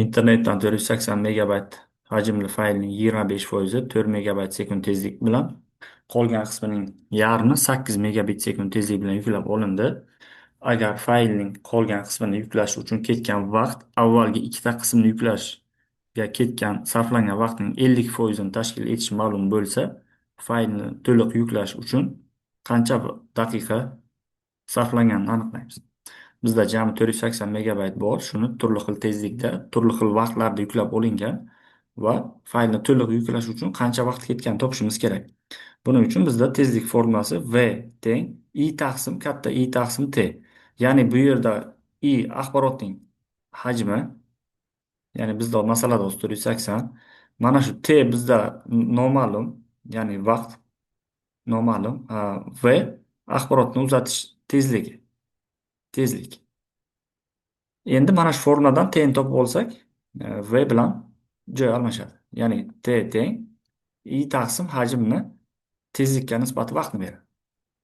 Internetdan 480 megabayt hajmli faylning 25% 4 megabayt sekund tezlik bilan, qolgan qismining yarmi 8 megabit sekund tezlik bilan yuklab olindi. Agar faylning qolgan qismini yuklash uchun ketgan vaqt avvalgi ikkita qismni yuklashga ketgan sarflangan vaqtning 50%ni tashkil etishi ma'lum bo'lsa, faylni to'liq yuklash uchun qancha daqiqa sarflanganini aniqlaymiz. Bizda jami 480 megabayt bor. Shuni turli xil tezlikda, turli xil vaqtlarda yuklab olingan va faylni to'liq yuklash uchun qancha vaqt ketganini topishimiz kerak. Buning uchun bizda tezlik formulasi V teng I taqsim katta I taqsim T. Ya'ni bu yerda I axborotning hajmi, ya'ni bizda masalada hozir 480. Mana shu T bizda noma'lum, ya'ni vaqt noma'lum. V axborotni uzatish tezligi. Tezlik. Endi mana shu formuladan T ni topib olsak, V bilan joy almashadi. Ya'ni T teng I taqsim hajmni tezlikka nisbati vaqtni beradi.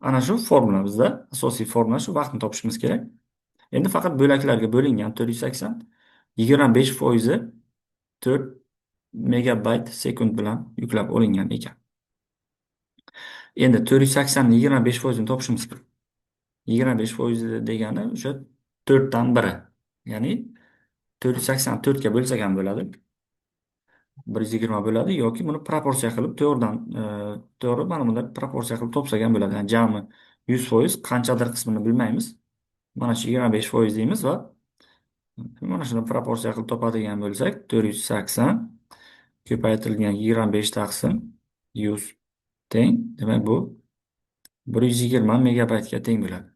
Ana shu formula bizda asosiy formula, shu vaqtni topishimiz kerak. Endi faqat bo'laklarga bo'lingan 480, 25% 4 megabayt sekund bilan yuklab olingan ekan. Endi 480 ni 25%ni topishimiz kerak. 25% degani o'sha 4dan biri. Ya'ni 480 4 ga bo'lsak ham bo'ladi. 120 bo'ladi yoki buni proporsiya qilib to'g'ridan to'g'ri mana bunday proporsiya qilib topsak ham bo'ladi. Ya'ni jami 100%, qanchadir qismini bilmaymiz. Mana shu 25% deymiz va mana shuni proporsiya qilib topadigan bo'lsak, 480 ko'paytirilgan 25 taqsim 100 teng, demak, bu 120 megabaytga teng bo'ladi.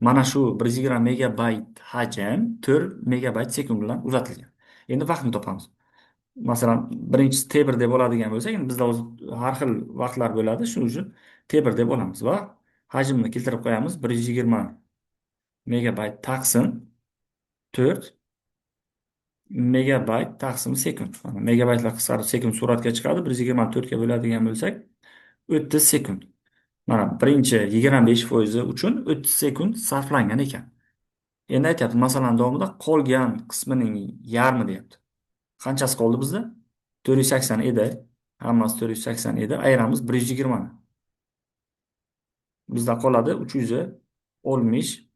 Mana shu 120 megabayt hajm 4 megabayt sekund bilan uzatilgan. Endi vaqtni topamiz. Masalan, birinchisi T1 deb oladigan bo'lsak, endi bizda o'zi har xil vaqtlar bo'ladi, shuning uchun T1 deb olamiz va hajmni keltirib qo'yamiz: 120 megabayt taqsim 4 megabayt taqsim sekund. Mana, megabaytlar qisqarib, sekund suratga chiqadi. 120 4 ga bo'ladigan bo'lsak, 30 sekund. Mana, birinchi 25% uchun 30 sekund sarflangan ekan. Endi aytyapti, masalan, davomida qolgan qismining yarmi deyapti. Qanchasi qoldi bizda? 480 edi. Hammasi 480 edi. Ayiramiz 120 ni. Bizda qoladi 360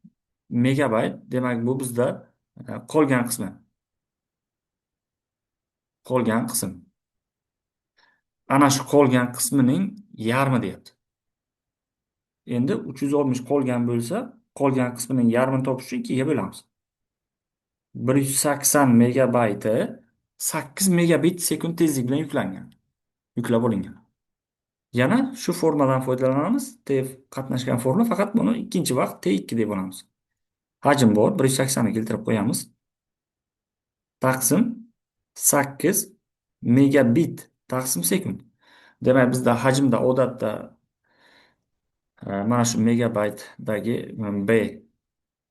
megabayt. Demak, bu bizda qolgan qismi. Qolgan qism. Ana shu qolgan qismining yarmi deyapti. Endi 360 qolgan bo'lsa, qolgan qismining yarmini topish uchun 2 ga bo'lamiz. 180 megabayti 8 megabit sekund tezlik bilan yuklangan. Yuklab olingan. Yana shu formuladan foydalanamiz. T qatnashgan formula, faqat buni ikkinchi vaqt T2 deb olamiz. Hajm bor, 180 ni keltirib qo'yamiz. Taqsim 8 megabit taqsim sekund. Demak, bizda hajmda odatda mana shu megabaytdagi B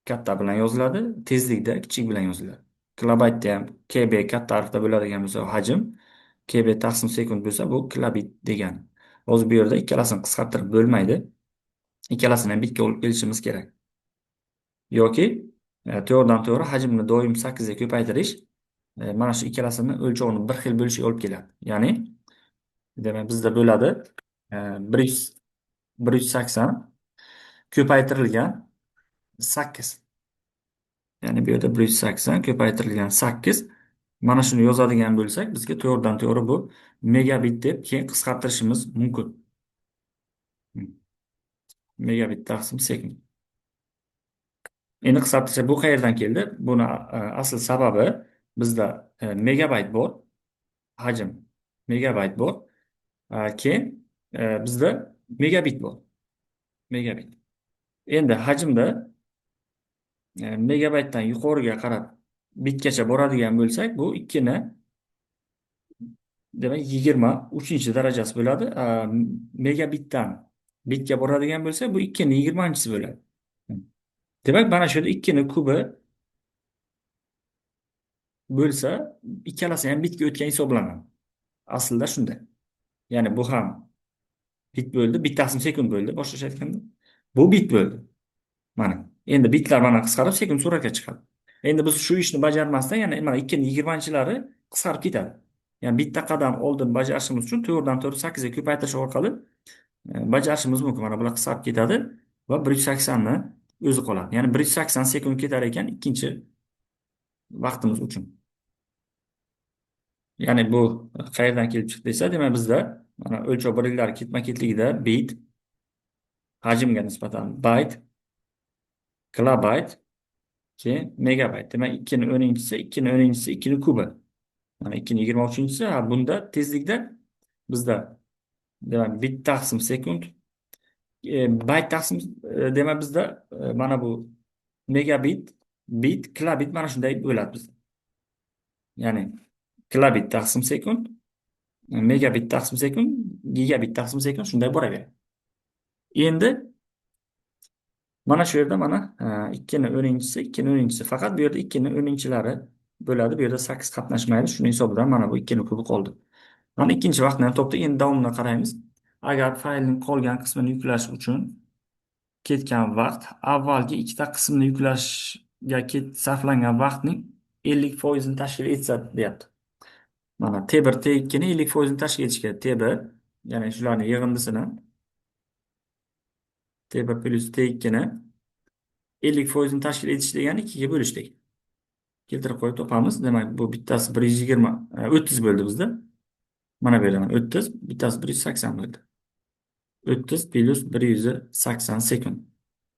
katta bilan yoziladi, tezlikda kichik bilan yoziladi. Kilobaytda ham KB katta harfda bo'ladigan bo'lsa hajm, KB taqsim sekund bo'lsa, bu kilobit degani. Hozir bu yerda ikkalasini qisqartirib bo'lmaydi. Ikkalasini ham bitga olib kelishimiz kerak. Yoki to'g'ridan to'g'ri hajmni doim 8 ga ko'paytirish mana shu ikkalasini o'lchovini bir xil bo'lishiga olib keladi. Ya'ni, demak, bizda bo'ladi 100 180 ko'paytirilgan 8. Ya'ni bu yerda 180 ko'paytirilgan 8. Mana shuni yozadigan bo'lsak, bizga to'g'ridan to'g'ri bu megabit deb keyin qisqartirishimiz mumkin. Megabit taqsim sekund. Endi qisqartirish bu qayerdan keldi? Buni asl sababi bizda megabayt bor, hajm megabayt bor. Keyin bizda megabit bor. Megabit. Endi hajmda megabaytdan yuqoriga qarab bitgacha boradigan bo'lsak, bu ikkini, demak, 23-darajasi bo'ladi. Megabitdan bitga boradigan bo'lsak, bu ikkini 20-chisi bo'ladi. Demak, mana shu yerda ikkini kubi bo'lsa, ikkalasi ham bitga o'tgan hisoblanadi. Aslida shunday. Ya'ni bu ham bit bo'ldi, bit taqsim sekund bo'ldi, boshqacha aytganda. Bu bit bo'ldi. Mana. Endi bitlar mana qisqarib, sekund suratga chiqadi. Endi biz shu ishni bajarmasdan, ya'ni mana 2 ni 20-chilari qisqarib ketadi. Ya'ni bitta qadam oldin bajarishimiz uchun 4dan 4 8 ga ko'paytirish orqali bajarishimiz mumkin. Mana bular qisqarib ketadi va 180 ni o'zi qoladi. Ya'ni 180 sekund ketar ekan ikkinchi vaqtimiz uchun. Ya'ni bu qayerdan kelib chiqdi desa, demak bizda mana o'lchov birliklari ketma-ketligida bit, hajmga nisbatan bayt, kilobayt, keyin megabayt. Demak, 2 ni 10-chisi, 2 ni 10-chisi, 2 ni kubi. Mana 2 ni 23-chisi, ha, bunda tezlikda bizda demak bit taqsim sekund, bayt taqsim, demak bizda mana bu megabit, bit, kilobit mana shunday bo'ladi bizda. Ya'ni kilobit taqsim sekund, megabit taqsim sekund, gigabit taqsim sekund, shunday boraveradi. Endi mana shu yerda mana 2 ni 10-chisi, 2 ni 10-chisi, faqat bu yerda 2 ni 10-chilari bo'ladi. Bu yerda 8 qatnashmaydi. Shuning hisobidan mana bu 2 ni kubi qoldi. Mana ikkinchi vaqtni ham topdik. Endi davomini qaraymiz. Agar faylning qolgan qismini yuklash uchun ketgan vaqt avvalgi ikkita qismni yuklashga sarflangan vaqtning 50%ini tashkil etsa, deyapti. Mana T1, T2 ni 50%ini tashkil etish kerak. T1, ya'ni shularning yig'indisini, T1 plyus T2 ni 50%ini tashkil etish degani ikkiga bo'lishdik. Keltirib qo'yib topamiz. Demak, bu bittasi 120, 30 bo'ldi bizda. Mana bu yerda mana 30, bittasi 180 bo'ldi. 30 plyus 180 sekund.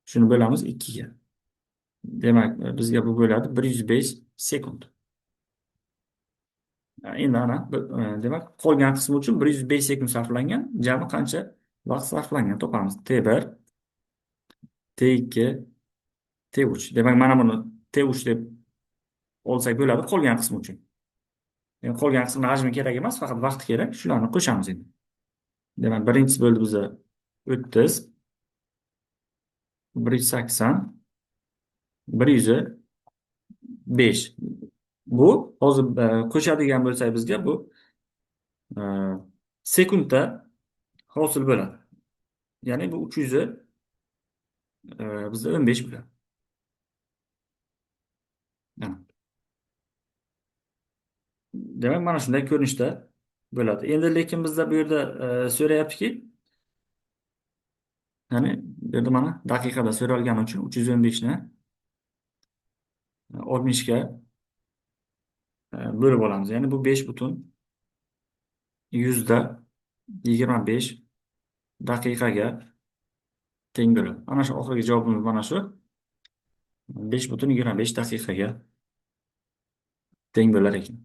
Shuni bo'lamiz 2 ga. Demak, bizga bu bo'ladi 105 sekund. Endi ana, demak, qolgan qismi uchun 105 sekund sarflangan, jami qancha vaqt sarflangan, topamiz. T1, T2, T3. Demak, mana buni T3 deb olsak bo'ladi qolgan qismi uchun. Endi qolgan qismini hajmi kerak emas, faqat vaqti kerak. Shularni qo'shamiz endi. Demak, birinchisi bo'ldi bizda 30, 180, 105. Bu hozir qo'shadigan bo'lsak, bizga bu sekundda hosil bo'ladi. Ya'ni bu 300 bizda 15 bo'ladi. Mana. Demak, mana shunday ko'rinishda bo'ladi. Endi lekin bizda bu yerda so'rayaptiki, ya'ni bu yerda mana daqiqada so'ralgani uchun 315 ni 60 ga bo'lib olamiz. Ya'ni bu 5,25 daqiqaga teng bo'ladi. Ana shu oxirgi javobimiz mana shu. 5,25 daqiqaga teng bo'lar ekan.